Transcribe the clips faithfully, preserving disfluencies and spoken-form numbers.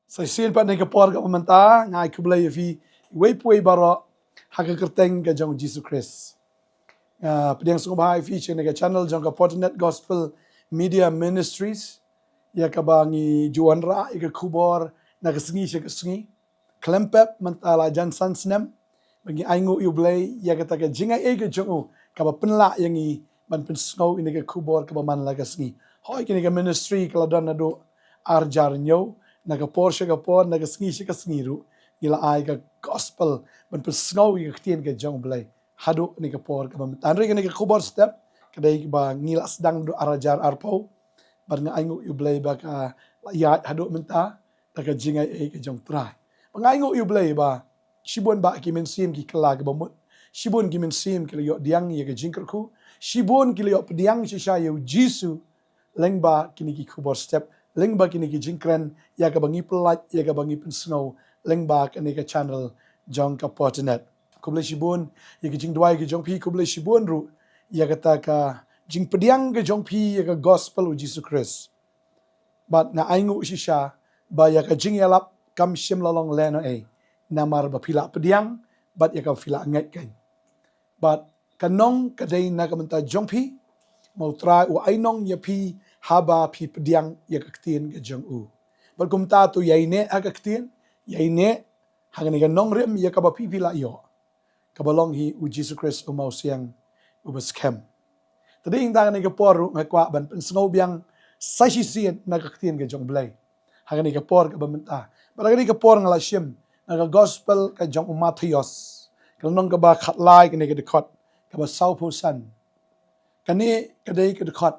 Sa shisien pat ha kane ka por kaba mynta nga ai khublei ïa phi iwei pa iwei baroh ha ka kyrteng ka jong u Jisu Khrist. Nga pdiang sngewbha ïa phi sha kane ka channel jong ka Fortinet Gospel Media Ministries, ïa kaba ngi ju wanrah ïa ka khubor na ka sngi sha ka sngi. Khlem pep mynta la jan san snem ba ngi ainguh ïa u Blei ïa kata ka jingai ei ka jong u kaba pynlah ïa ngi ban pynsngew ïa kane ka khubor kaba man la ka sngi. Hooid, kane ka ministry ka la don naduh ar hajar hynñiew, na ka por sha ka por, na ka sngi sha ka sngi ruh ngi la ai ka gospel ban pynsngew ïa ka ktien ka jong u Blei haduh kane ka por kaba mynta. Hynrei kane ka khubor step ka dei ba ngi la sdang naduh ar hajar arphew, bad nga ainguh ïa u Blei ba ka la ïaid haduh mynta da ka jingai ei ka jong u Trai. Ba nga ainguh ïa u Blei ba shibun ba ki mynsiem ki kylla kiba mut, shibun ki mynsiem ki la ïoh pdiang ïa ka jingkyrkhu, shibun ki la ïoh pdiang shisha ïa u Jisu lyngba kine ki khubor step, lyngba kine ki jingkren ïa kaba ngi pyllait, ïa kaba ngi pynsngew lyngba kane ka channel jong ka Fortinet. Khublei shibun ïa ki jingduwai ki jong phi, khublei shibun ruh ïa kata ka jingpdiang ka jong phi ïa ka gospel u Jisu Khrist. Bad nga ainguh shisha ba ïa ka jingïalap kam shym la long lehnohei, namar ba phi la pdiang bad ïa kaba phi la ngeit kein. Bad ka nong ka dei na ka bynta jong phi, ma u Trai u ainong ïa phi haba phi pdiang ïa ka ktien ka jong u. Bad kumta to ïaineh ha ka ktien, ïaineh ha kane ka nongrim ïa kaba phi phi la ïoh, kaba long hi u Jisu Khrist u mawsiang uba skhem. Te dei hangta ha kane ka por ruh nga kwah ban pynsngew biang sa shisien na ka ktien ka jong u Blei ha kane ka por kaba mynta. Bad ha kane ka por nga la shim na ka gospel ka jong u Mathaios, ka lynnong kaba khatlai, kane ka dkhot kaba sawphew san. Kane ka dei ka dkhot,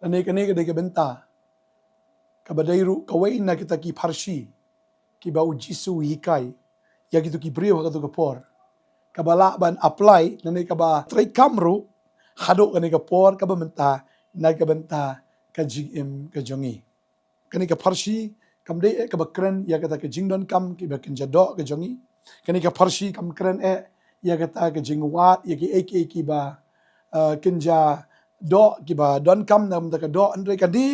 kane, kane ka dei ka bynta kaba dei ruh kawei na kita ki pharshi kiba u Jisu u hikai ïa kito ki briew ha kato ka por, kaba lah ban apply lane kaba treikam ruh haduh kane ka por kaba mynta na ka bynta ka jingim ka jong ngi. Kane ka pharshi kam dei eh kaba kren ïa kata ka jingdonkam kiba kynja doh ka jong ngi. Kane ka pharshi kam kren eh ïa kata ka jingwad ïa kiei kiei kiba, eh, kynja doh, kiba donkam na ka bynta ka doh. Hynrei kane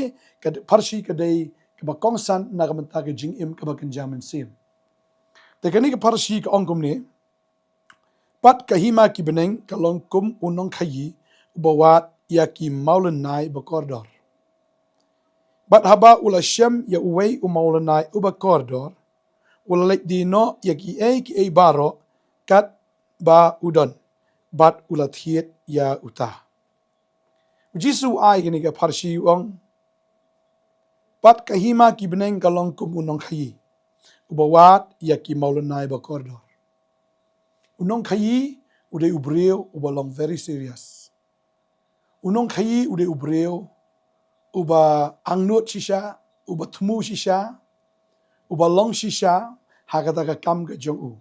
ka pharshi ka dei kaba kongsan na ka bynta ka jingim kaba kynja mynsiem. Te kane ka pharshi ka ong kumne: Pat ka hima ki bneng ka long kum u nongkhaïi uba wad ïa ki mawlynnai ba kordor. Bad haba u la shem ïa uwei u mawlynnai uba kordor, u la leit die noh ïa kiei kiei baroh katba u don, bad u la thied ïa uta. U Jisu u ai kane ka pharshi, u ong: Pat ka hima ki bneng ka long kum u nongkhaïi uba wad ïa ki mawlynnai ba kordor. U nongkhaïi u dei u briew uba long very serious. U nongkhaïi u dei u briew uba angnud shisha, uba thmu shisha, uba long shisha ha kata ka kam ka jong u.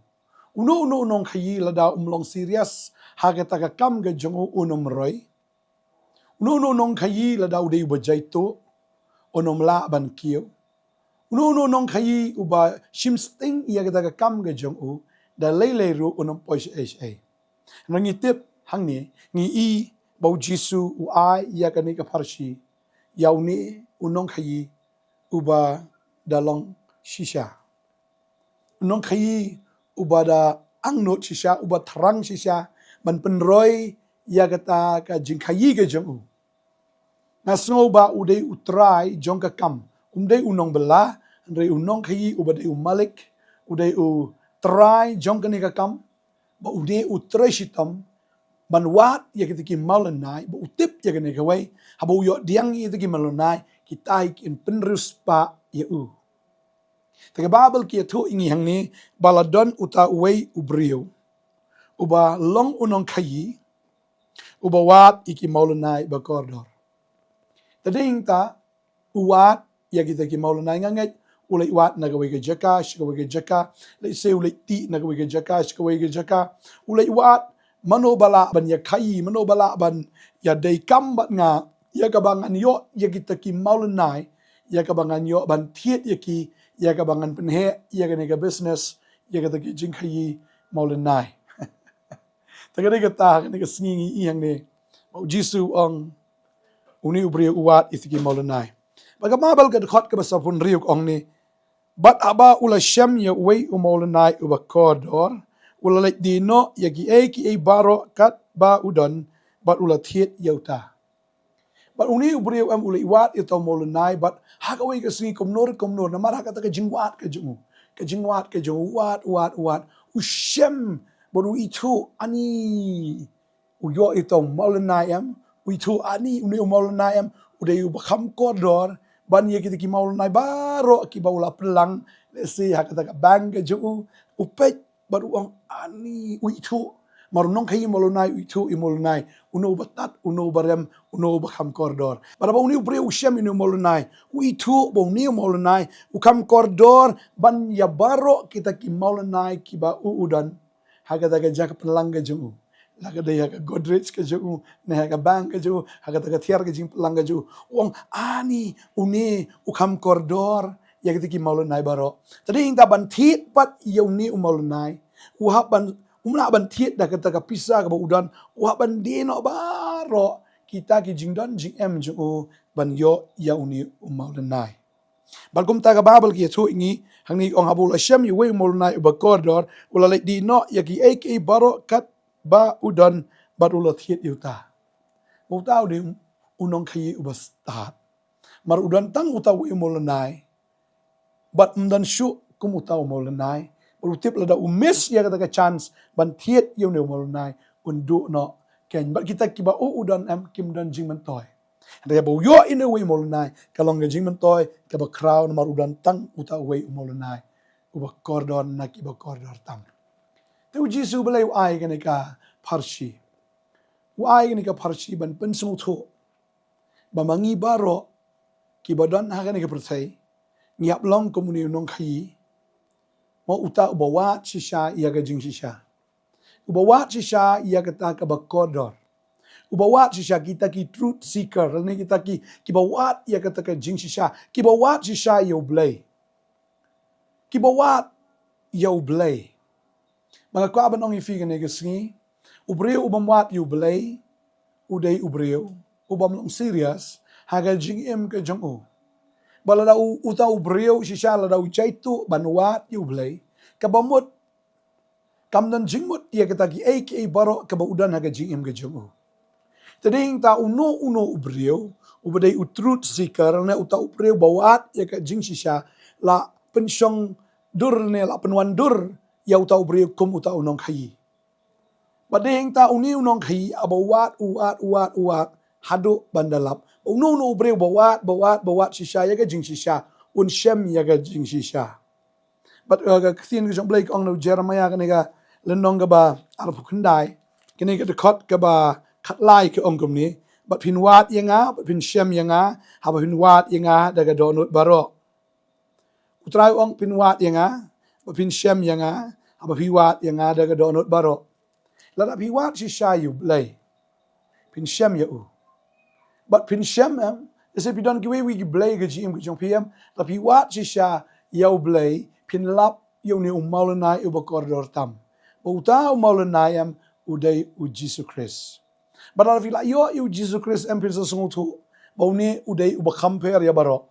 Uno uno u nongkhaïi lada um long serious ha kata ka kam ka jong u, un ym roi. Uno uno u nongkhaïi lada u dei uba jaituh, un ym lah ban kiew. Uno uno u nongkhaïi uba shim sting ïa kata ka kam ka jong u, da lei lei ruh un ym poi shaei shaei. Hynrei ngi tip hangne, ngi i ba u Jisu u ai ïa kane ka pharshi ïa une u nongkhaïi uba da long shisha. U nongkhaïi uba da angnud shisha, uba thrang shisha ban pynroi ïa kata ka jingkhaïi ka jong u. Nga sngew ba u dei u trai jong ka kam. Um dei u nongbylla, hynrei u nongkhaïi uba dei u malik, u dei u trai jong kane ka kam, ba u dei u trei shitom ban wad ïa kita ki mawlynnai, ba u tip ïa kane kawei, haba u ïoh pdiang ïa kita ki mawlynnai, kita hi kin pynriewspah ïa u. Te ka Baibl ka ïathuh ïa ngi hangne ba la don uta uwei u briew uba long u nongkhaïi uba wad ïa ki mawlynnai ba kordor. Te dei hangta u wad ïa kita ki mawlynnai, nga ngeit u leit wad na kawei ka jaka sha kawei ka jaka, lehse u leit tih na kawei ka jaka sha kawei ka jaka, u leit wad mano ba lah ban ïakhaïi, mano ba lah ban ïadei kam bad nga, ïa kaba ngan ïoh ïa kita ki mawlynnai, ïa kaba ngan ïoh ban thied ïa ki, ïa kaba ngan pynheh ïa kane ka business, ïa kata ki jingkhaïi mawlynnai. Te ka dei kata, kane ka sngi ngi i hangne ba u Jisu u ong, une u briew u wad ïa kita ki mawlynnai. Bad ka Baibl ka dkhot kaba sawphew hynriew ka ong ne: Bad haba u la shem ïa uwei u mawlynnai uba kordor, u la leit die noh ïa kiei kiei baroh katba u don, bad u la thied ïa uta. Bad une u briew em u leit wad ïa uta u mawlynnai, bad ha kawei ka sngi kumno re kumno, namar ha kata ka jingwad ka jong u, ka jingwad ka jong u, wad, wad, wad, u shem, bad u ithuh, ani, u ïoh ïa uta u mawlynnai em, u ithuh, ani, une u mawlynnai em u dei uba kham kordor ban ïa kita ki mawlynnai baroh kiba u la pynlang, lehse ha kata ka bank ka jong u. U peit bad u ong, ani, u ithuh. Namar u nongkhaïi mawlynnai u ithuh ïa u mawlynnai, uno uba tad, uno uba rem, uno uba kham kordor. Bad haba une u briew u shem ïa une u mawlynnai, u ithuh ba une u mawlynnai u kham kordor ban ïa baroh kita ki mawlynnai kiba u u don ha kata ka jaka pynlang ka jong u, la ka dei ha ka Godrej ka jong u, ne ha ka bank ka jong u, ha kata ka tiar ka jingpynlang ka jong u. U ong, ani, une u kham kordor ïa kita ki mawlynnai baroh. Te hangta ban thied pat ïa une u mawlynnai, u hap ban, um lah ban thied da kata ka pisa kaba u don, u hap ban die noh baroh kita ki jingdon jingem jong u ban ïoh ïa une u mawlynnai. Bad kumta ka Baibl ka ïathuh ïa ngi, hangne ka ong, haba u la shem ïa uwei u mawlynnai uba kordor, u la leit die noh ïa kiei kiei baroh katba u don, bad u la thied ïa uta. Uta u dei u nongkhaïi uba stad. Namar u don tang uta uwei u mawlynnai, bad um don shuh kum uta u mawlynnai. Bad u tip lada u miss ïa kata ka chance ban thied ïa une u mawlynnai, un duh noh kein. Bad kita kiba u u don em kim don jingmyntoi. Hynrei haba u ïoh ïa une uwei u mawlynnai, ka long ka jingmyntoi kaba khraw, namar u don tang uta uwei u mawlynnai uba kordor na kiba kordor tam. Te u Jisu balei u ai kane ka pharshi? U ai kane ka pharshi ban pynsngewthuh ba ma ngi baroh kiba don ha kane ka pyrthei, ngi hap long kum une u nongkhaïi, mo, uta uba wad shisha ïa ka jingshisha, uba wad shisha ïa kata kaba kordor, uba wad shisha, kita ki truth seeker, lane kita ki, kiba wad ïa kata ka jingshisha, kiba wad shisha ïa U Blei, kiba wad ïa U Blei. Ba nga kwah ban ong ïa phi kane ka sngi, u briew u bym wad ïa U Blei u dei u briew u bym long serious ha ka jingim ka jong u. Ba lada u, uta u briew shisha lada u jaituh ban wad ïa U Blei, kaba mut kam don jingmut ïa kita kiei kiei baroh kaba u don ha ka jingim ka jong u. Te hangta uno uno u briew uba dei u truth seeker, ne uta u briew ba wad ïa ka jingshisha, la pynshong dur ne la pynwan dur ïa uta u briew kum uta u nongkhaïi. Bad hangta une u nongkhaïi, haba u wad, u wad, u wad, u wad haduh ban da lap, uno uno u briew ba wad, ba wad, ba wad shisha ïa ka jingshisha, un shem ïa ka jingshisha. Bad, eh, ka ktien ka jong U Blei ka ong na u Jeremaïah kane ka lynnong kaba arphew khyndai, kane ka dkhot kaba khatlai ka ong kumne: Bad phin wad ïa nga, bad phin shem ïa nga, haba phin wad ïa nga da ka dohnud baroh. U Trai u ong phin wad ïa nga, bad phin shem ïa nga, haba phi wad ïa nga da ka dohnud baroh. Lada phi wad shisha ïa U Blei, phin shem ïa u. Bad phin shem em, lehse phi don kiwei kiwei ki blei ha ka jingim ka jong phi em, lada phi wad shisha ïa U Blei, phin lap ïa une u mawlynnai uba kordor tam. Ba uta u mawlynnai em u dei u Jisu Khrist. Bad lada phi la ïoh ïa u Jisu Khrist em, phin sa sngewthuh ba une u dei uba kham pher ïa baroh.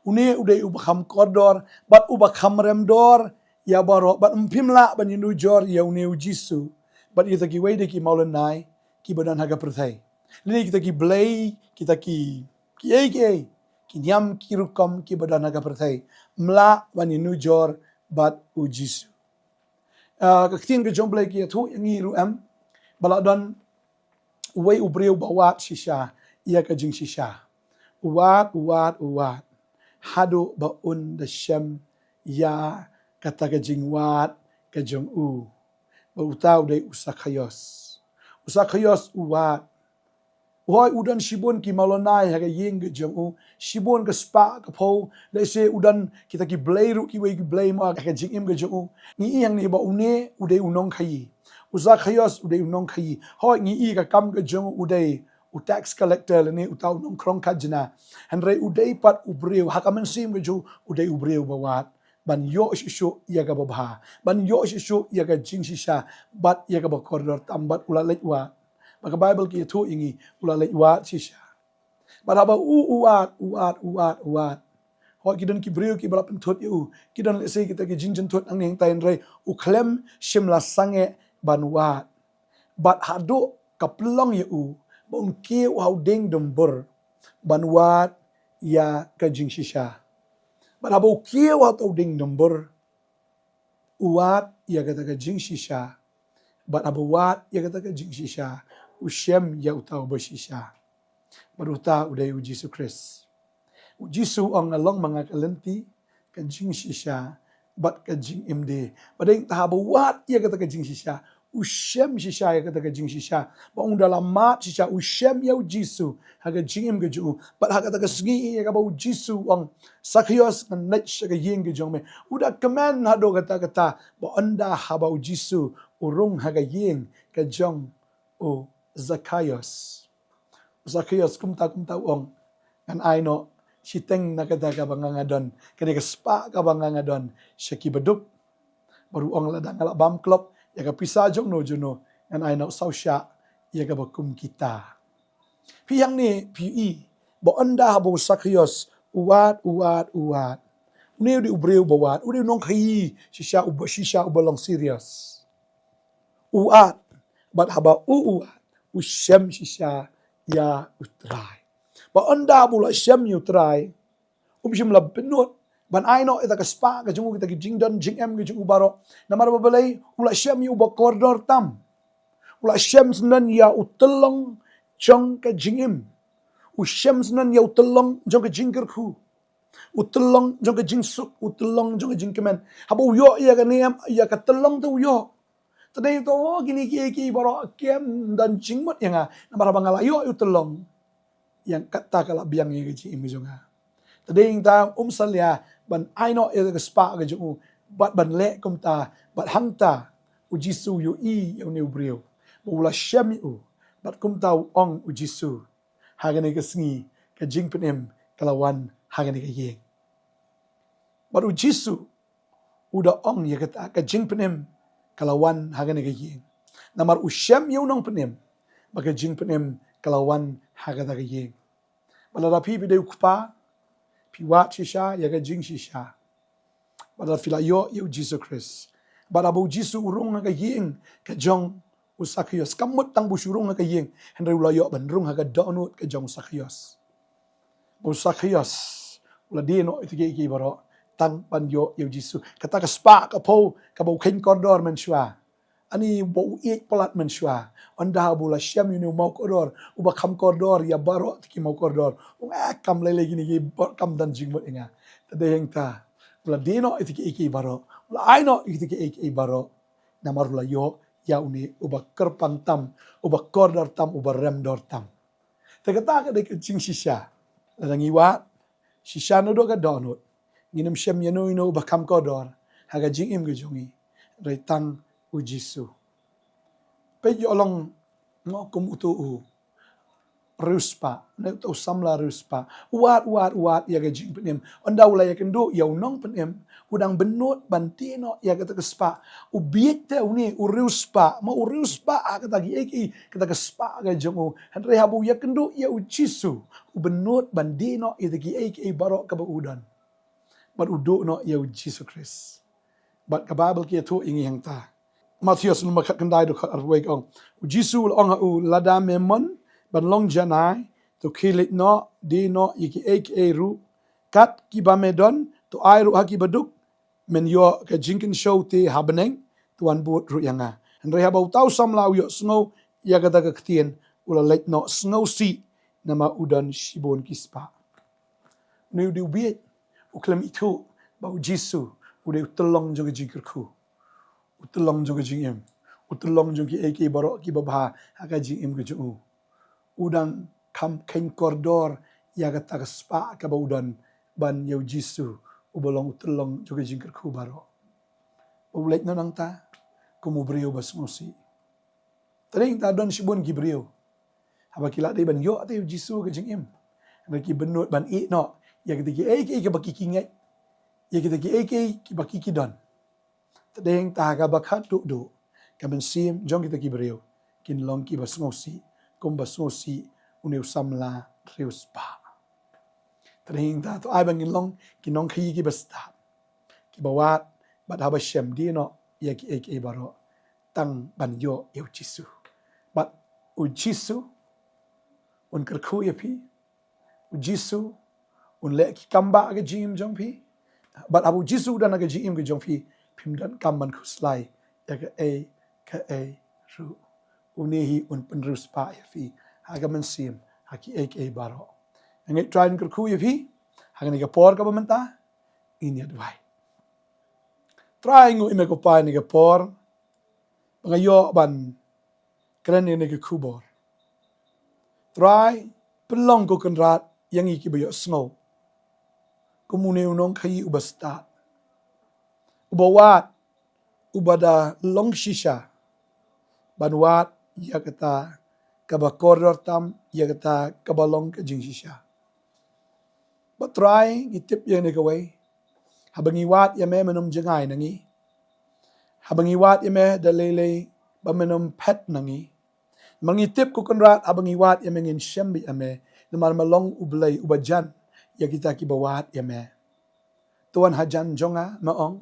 Une u dei uba kham kordor bad uba kham remdor ïa baroh, bad ym phim lah ban ïanujor ïa une u Jisu bad ïa kita kiwei de ki mawlynnai kiba don ha ka pyrthei, lane kita ki blei, kita ki, kiei kiei, ki niam ki rukom kiba don ha ka pyrthei. Ym lah ban ïanujor bad u Jisu. Ah, ka ktien ka jong U Blei ka ïathuh ïa ngi ruh em, ba la don uwei u briew ba wad shisha ïa ka jingshisha. U wad, u wad, u wad haduh ba un da shem ïa kata ka jingwad ka jong u. Ba uta u dei u Sakhaios. U Sakhaios u wad. Hooid, u don shibun ki mawlynnai ha ka ïing ka jong u, shibun ka spah ka phew, lehse u don kita ki blei ruh, kiwei ki blei mo ha ka jingim ka jong u. Ngi i hangne ba une u dei u nongkhaïi. U Sakhaios u dei u nongkhaïi. Hooid, ngi i ka kam ka jong u u dei u tax collector lane uta u nongkhrong khajna. Hynrei u dei pat u briew, ha ka mynsiem ka jong u u dei u briew ba wad ban ïoh shuh shuh ïa kaba bha, ban ïoh shuh shuh ïa ka jingshisha bad ïa kaba kordor tam, bad u la leit wad. Ba ka Baibl ka ïathuh ïa ngi, u la leit wad shisha. Bad haba u, u wad, u wad, u wad, u wad, Ba ki don ki briew kiba la pynthut ïa u, ki don lehse kita ki jingjynthut hangne hangtai, hynrei u khlem shym la sangeh ban wad. Bad haduh ka pynlong ïa u ba un kiew ha u dieng dumbur ban wad ïa ka jingshisha. Bad haba u kiew ha u dieng dumbur, u wad ïa kata ka jingshisha. Bad haba u wad ïa kata ka jingshisha, u shem ïa uta uba shisha. Bad uta u dei u Jisu Khrist. U Jisu u ong, nga long ma nga ka lynti, ka jingshisha bad ka jingim de. Bad hangta haba u wad ïa kata ka jingshisha, u shem shisha ïa kata ka jingshisha. Ba ong, da la mad shisha, u shem ïa u Jisu ha ka jingim ka jong u. Bad ha kata ka sngi ïa kaba u Jisu u ong, Sakhios, ngan leit sha ka ïing ka jong me, u da kmen haduh katta katta ba ynda haba u Jisu u rung ha ka ïing ka jong u Sakhios. U Sakhios kumta kumta u ong, ngan ai noh shiteng na kata kaba nga nga don, kane ka spah kaba nga nga don, sha ki baduk. Bad u ong, lada nga la bam klop ïa ka pisa jongno jongno, ngan ai noh saw shah ïa kaba kum kita. Phi hangne phi i ba ynda haba u Sakhios u wad, u wad, u wad, une u dei u briew ba wad, u dei u nongkhaii shisha uba, shisha uba long serious. U wad, bad haba u, u wad, u shem shisha ïa u Trai. Ba ynda haba u la shem ïa u Trai, um shym la bynnud ban ai noh ïa kata ka spah ka jong u, kita ki jingdon jingem ka jong u baroh. Namar ba balei? U la shem ïa uba kordor tam. U la shem syndon ïa u tyllong jong ka jingim. U shem syndon ïa u tyllong jong ka jingkyrkhu. U tyllong jong ka jingsuk, u tyllong jong ka jingkmen. Haba u ïoh ïa ka niam, ïa ka tyllong te u ïoh. Te dei to, kine kiei kiei baroh kim don jingmut ïa nga. Namar haba nga la ïoh ïa u tyllong, ïa kata ka la biang ïa ka jingim ka jong nga. Te dei hangta um salia ban ai noh ïa ka spah ka jong u, bad ban leh kumta. Bad hangta u Jisu u ïohi ïa une u briew ba u la shem ïa u. Bad kumta u ong u Jisu, ha kane ka sngi ka jingpynim ka la wan ha kane ka ïing. Bad u Jisu u da ong ïa kata, ka jingpynim ka la wan ha kane ka ïing. Namar u shem ïa u nongpynim, ba ka jingpynim ka la wan ha kata ka ïing. Bad lada phi, phi dei u kpa, phi wad shisha ïa ka jingshisha. Bad lada phi la ïoh ïa u Jisu Khrist, bad haba u Jisu u rung ha ka ïing ka jong u Sakhios, kam mut tang ba u shu rung ha ka ïing, hynrei u la ïoh ban rung ha ka dohnud ka jong u Sakhios. Ba u Sakhios u la die noh ïa kita kiei kiei baroh tang ban ïoh ïa u Jisu. Kata ka spah ka phew kaba u kheiñ kordor mynshuwa, ani ba u ïeit palat mynshuwa, ynda haba u la shem ïa une u maw kordor uba kham kordor ïa baroh kita ki maw kordor, u ong, eh, kam lei lei, kine kiei baroh kam don jingmut ïa nga. Te dei hangta u la die noh ïa kita kiei kiei baroh, u la ai noh ïa kita kiei kiei baroh. Namar u la ïoh ïa une uba kyrpang tam, uba kordor tam, uba remdor tam. Te kata ka dei ka jingshisha. Lada ngi wad shisha naduh ka dohnud, ngin ym shem ïano ïano uba kham kordor ha ka jingim ka jong ngi, hynrei tang u Jisu. Peit, ïoh long, noh, kum uto u riewspah, ne uto u samla riewspah, u wad, u wad, u wad ïa ka jingpynim. Ynda u la ïakynduh ïa u nongpynim, u dang bynnud ban die noh ïa kata ka spah. U bieit te une u riewspah, ma u riewspah ha kata kiei kiei, kata ka spah ka jong u. Hynrei haba u ïakynduh ïa u Jisu, u bynnud ban die noh ïa kita kiei kiei baroh kaba u don. Bad u duh noh ïa u Jisu Khrist. Bad ka Baibl ka ïathuh ïa ngi hangta. Mathaios lynnong ba khatkhyndai dkhot arphew wei ka ong, u Jisu u la ong ha u, lada me mon ban long janai, to khie leit noh, die noh ïa kiei kiei ruh kat kiba me don, to ai ruh ha ki baduk, men ïoh ka jingkynshew te ha bneng, to wan bud ruh ïa nga. Hynrei haba uta u samla u ïohsngew ïa kata ka ktien, u la leit noh sngewsih, namar u don shibun ki spah. Une u dei u bieit, u khlem ithuh ba u Jisu u dei u tyllong jong ka jingkyrkhu, u tyllong jong ka jingim, u tyllong jong kiei kiei baroh kiba bha ha ka jingim ka jong u. U dang kham kheiñ kordor ïa kata ka spah kaba u don ban ïa u Jisu uba long u tyllong jong ka jingkyrkhu baroh. Ba u leit noh nangta kum u briew ba sngewsih. Te dei hangta don shibun ki briew, haba ki la dei ban ïoh ïa u Jisu ha ka jingim, hynrei ki bynnud ban ïeh noh ïa kita kiei kiei kiba ki, ki ngeit, ïa kita kiei kiei kiba ki, ki don. Te dei hangta ha kaba khatduh duh, ka mynsiem jong kita ki briew kin long kiba sngewsih, kumba sngewsih une u samla riewspah. Te hynta to ai ba ngin long ki nongkhaïi kiba stad, kiba wad bad haba shem die noh ïa kiei kiei baroh, tang ban ïoh ïa u Jisu. Bad u Jisu un kyrkhu ïa phi. U Jisu un leh ki kam ba ha ka jingim jong phi. Bad haba u Jisu u don ha ka jingim ka jong phi, phim donkam ban khuslai ïa kaei kaei ruh. Une hi un pynriewspah ïa phi ha ka mynsiem, ha kiei kiei baroh. Nga ngeit Trai un kyrkhu ïa phi ha kane ka por kaba mynta. Ngin ïa duwai. Trai, nga ïohi ïa me ko Pa ha kane ka por ba nga ïoh ban kren ïa kane ka khubor. Trai, pynlong ko Kynrad ïa ngi kiba ïohsngew kum une u nongkhaïi uba stad, uba wad, uba da long shisha ban wad ïa kata kaba kordor tam, ïa kata kaba long ka jingshisha. Bad Trai, ngi tip ïa kane kawei, haba ngi wad ïa me, men ym jngai na ngi. Haba ngi wad ïa me da lei lei, ba men ym phet na ngi. Namar ngi tip ko Kynrad, haba ngi wad ïa me ngin shem beit ïa me, namar me long U Blei uba jan ïa kita kiba wad ïa me. To wan hajan jong nga, me ong.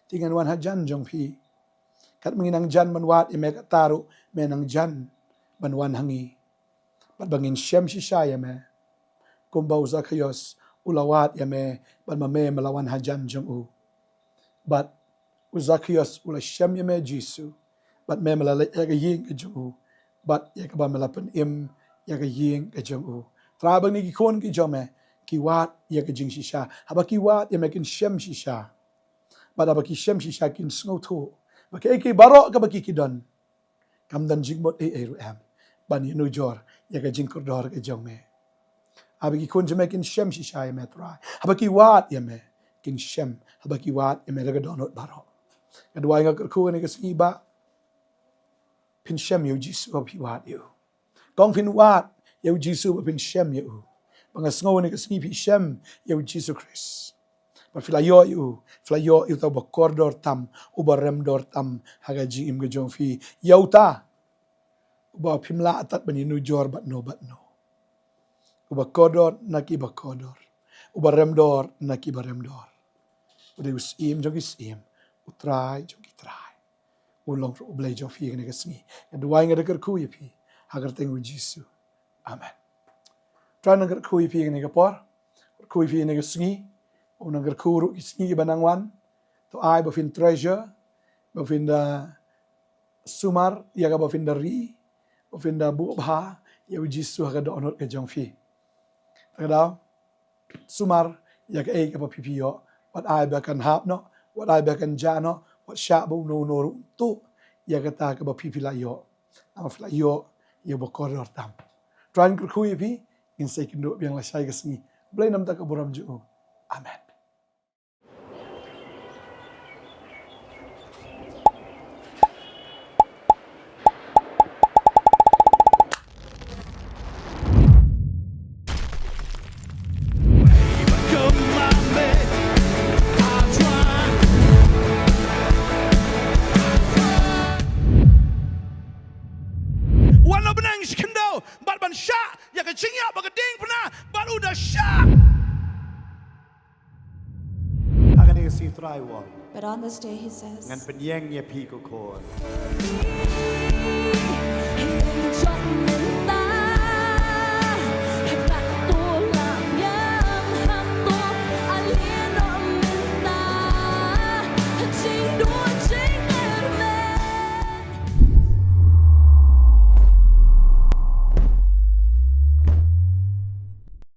Te ngan wan hajan jong phi. Katba ngi nang jan ban wad ïa me, kata ruh me nang jan ban wan ha ngi. Bad ba ngin shem shisha ïa me, kumba u Zakhaios u la wad ïa me, bad ma me me la wan hajan jong u. Bad u Zakhaios u la shem ïa me Jisu, bad me me la leit ïa ka ïing ka jong u, bad ïa kaba me la pynim ïa ka ïing ka jong u. Trai, ba ngi ki khun ki jong me ki wad ïa ka jingshisha. Haba ki wad ïa me kin shem shisha. Bad haba ki shem shisha kin sngewthuh ba kaei kaei baroh kaba ki ki don, kam don jingmut ei ei ruh em ban ïanujor ïa ka jingkordor ka jong me. Haba ki khun jong me kin shem shisha ïa me Trai, haba ki wad ïa me kin shem, haba ki wad ïa me da ka dohnud baroh. Nga duwai, nga kyrkhu ïa kane ka sngi ba phin shem ïa u Jisu haba phi wad ïa u. Kong, phin wad ïa u Jisu ba phin shem ïa u. Ba nga sngew ïa kane ka sngi phi shem ïa u Jisu Khrist. Bad phi la ïoh ïa u, phi la ïoh ïa uta uba kordor tam, uba remdor tam ha ka jingim ka jong phi. Ïa uta uba phim lah tad ban ïanujor bad no bad no. Uba kordor na kiba kordor, uba remdor na kiba remdor. U dei u Syiem jong ki syiem, u Trai jong ki trai. U long ruh U Blei jong phi ïa kane ka sngi. Nga duwai, nga da kyrkhu ïa phi ha ka kyrteng u Jisu. Amen. Trai nang kyrkhu ïa phi ïa kane ka por, kyrkhu ïa phi ïa kane ka sngi. U nang kyrkhu ruh ki sngi kiba nang wan. To ai ba phin treasure, ba phin da sumar ïa kaba phin da ri, ba phin da buh bha ïa u Jisu ha ka dohnud ka jong phi. Te ka daw sumar ïa kaei kaba phi phi ïoh. Wat ai ba kan hap noh, wat ai ba kan jah noh, wat shah ba uno uno ruh un tuh ïa kata kaba phi phi la ïoh. Namar phi la ïoh ïa uba kordor tam. Trai un kyrkhu ïa phi. Ngin sa ïakynduh biang lashai ka sngi. Blei namar ka burom jong u. Amen. Wan noh bneng shi khyndew bad ban shah ïa ka jingïap ba ka diengphna bad u da shah. Ha kane ka sngi Trai u ong, But on this day, he says, ngan pynïeng ïa phi ko khun.